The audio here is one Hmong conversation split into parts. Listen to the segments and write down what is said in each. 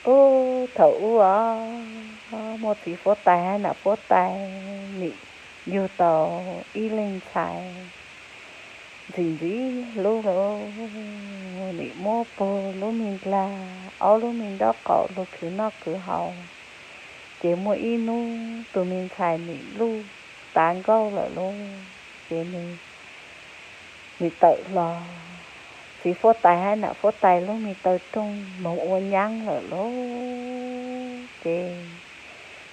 Ub, thaum ub os, muaj txiv huab tais hab nam huab tais, nim yug tau ib leeg ntxhais ntxim ntxim hlub lawm. Nim muab puag lub me ndlag, ob lub me nraub qaum lug khwv noj khwv haus. Ces muaj ib hnub tus me ntxhais nim luj tav nkauj lawm lauj, ces nws nim tawm los txiv huab tais hab nam huab tais lub me taw rooj moog ua nyaab lawm lauj. Ces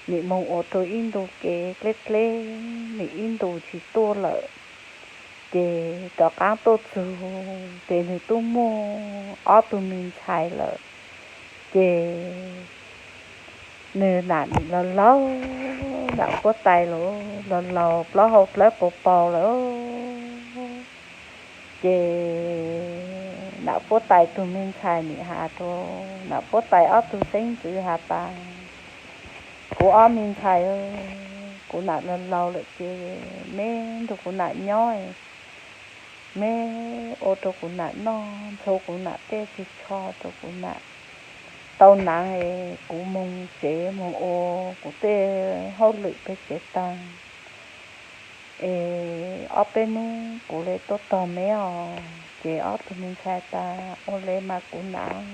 nim moog ua rua ib ntu kev dleb dleb, nim ib ntus tsis tuaj lawm. Ces rov qaab tuaj txug ces nwg tub muaj ob tug me ntxhais lawm. Ces nwg nam nim laus laus, nam huab tais los laus laus plaub hau dlawb quas paug lawm. Ces nam huab tais tug me ntxhais nim has rua nam huab tais ob tug xeeb ntxwv has tas, kuv ob me ntxhais, kuv nam laus laus lawm ces meb nrug kuv nam nyob, meb ua rua kuv nam noj, ntxhua kuv nam tej ris tsho rua kuv nam tau naav es kuv moog tsev moog ua kuv tej hauj lwm peg tsev taag. Es ob peb nub kuv le tuaj tog meb os. Ces ob tug me ntxhais tas, ua le mas kuv nam,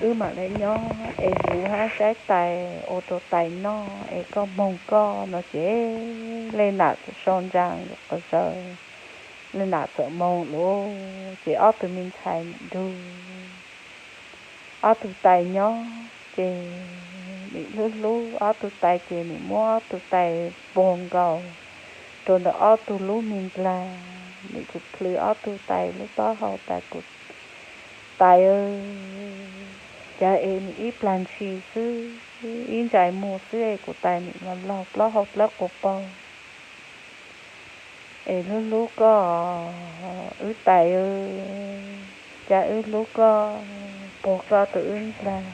wb mam le nyob es huv hab saib tais ua rua tais noj es koj moog koj no ces le nam txawm sau ntsaa yuav qhov zawg, le nam txawm moog lauj. Ces ob tug me ntxhais nim nrug ob tug tais nyob ces nim hlub hlub ob tug tais ces nim muab ob tug tais puag nkaus rua ntawm ob tug lub me ndlag, nim plhws plhws ob tug tais lub taub hau tas, kuv tais, cas es nim ib plag ntshis xwb, ib ntsais muag xwb es kuv tais nim los laug plaub hau dlawb quas paug. Es hlub hlub koj, wb tais, cas wb hlub koj puag koj rua wb ndlag.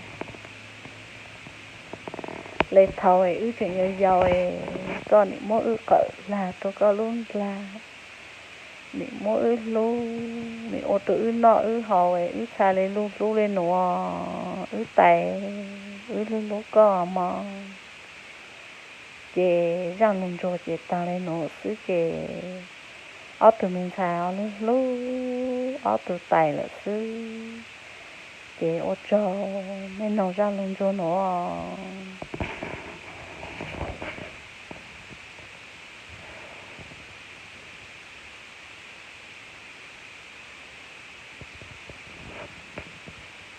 Le thaum es wb tseem yau yau es koj nim muab wb qawm lag rua koj lub ndlag, nim muab wb hlub, nim ua rua wb noj wb haus es wb txha le lug hlub le nuav, wb tais, wb hlub hlub koj mog. Ces zaaj lug ntsuag ces taag le nuav xwb ces ob tug me ntxhais hlub hlub ob tug tais lawm xwb. Ces ua tsaug, mej noog zaaj lug ntsuag nuav.